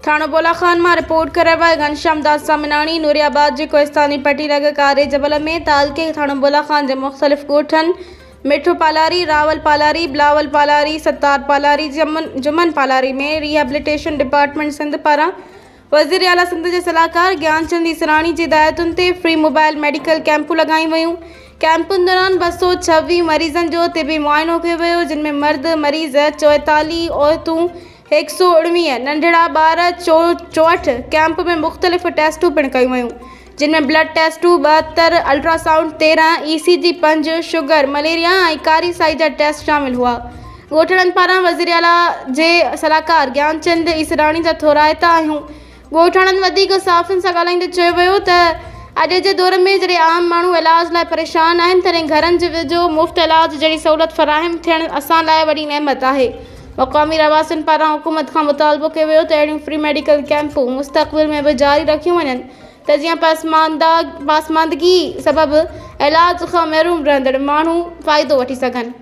ٿاڻو بولا خان مان رپورٽ ڪري رهيو آهي گهنشام داس سامناڻي نوري آباد جي ڪوهستاني پٽي لڳ ڪاري جبل ۾ تعلقي ٿاڻو بولا خان جي مختلف ڳوٺن مٺو پالاري، راول پالاري، بلاول پالاري، ستار پالاري، جمن پالاري ۾ ريهيبليٽيشن ڊپارٽمينٽ سنڌ پاران وزيراعليٰ سنڌ جي صلاحڪار گيانچند ايسراڻي جي هدايتن تي فري موبائل ميڊيڪل ڪئمپون لڳايون ويون. ڪئمپن دوران 226 مريضن جو طبي معائنو ڪيو ويو جن ۾ مرد مريض 44، عورتون 119، ننڍڙا ٻار 64، ڪئمپ ۾ مختلف ٽيسٽون پڻ ڪيون ويون جن ۾ بلڊ ٽيسٽون 72، الٽراسائونڊ 13، اي سي جي پنج، شگر، مليريا ۽ ڪاري سائي جا ٽيسٽ شامل هئا. ڳوٺاڻن پاران وزيراعليٰ جي صلاحڪار گيانچند ايسراڻي جا ٿورائتا آهيون. ڳوٺاڻن وڌيڪ صحافين سان ڳالهائيندي چيو ويو ته اڄ جي دور ۾ جڏهن عام ماڻهو علاج لاء پريشان آهن تڏهن گهرن جي ويجهو مفت علاج جهڙي سهولت فراهم ٿيڻ اسان لاء وڏي نعمت آهي. مقامي رهواسين پاران حڪومت کان مطالبو ڪيو ويو ته اهڙيون فري ميڊيڪل ڪئمپون مستقبل ۾ به جاري رکيون وڃن ته جيئن پسماندگي سبب علاج کان محروم رهندڙ ماڻهو فائدو وٺي سگهن.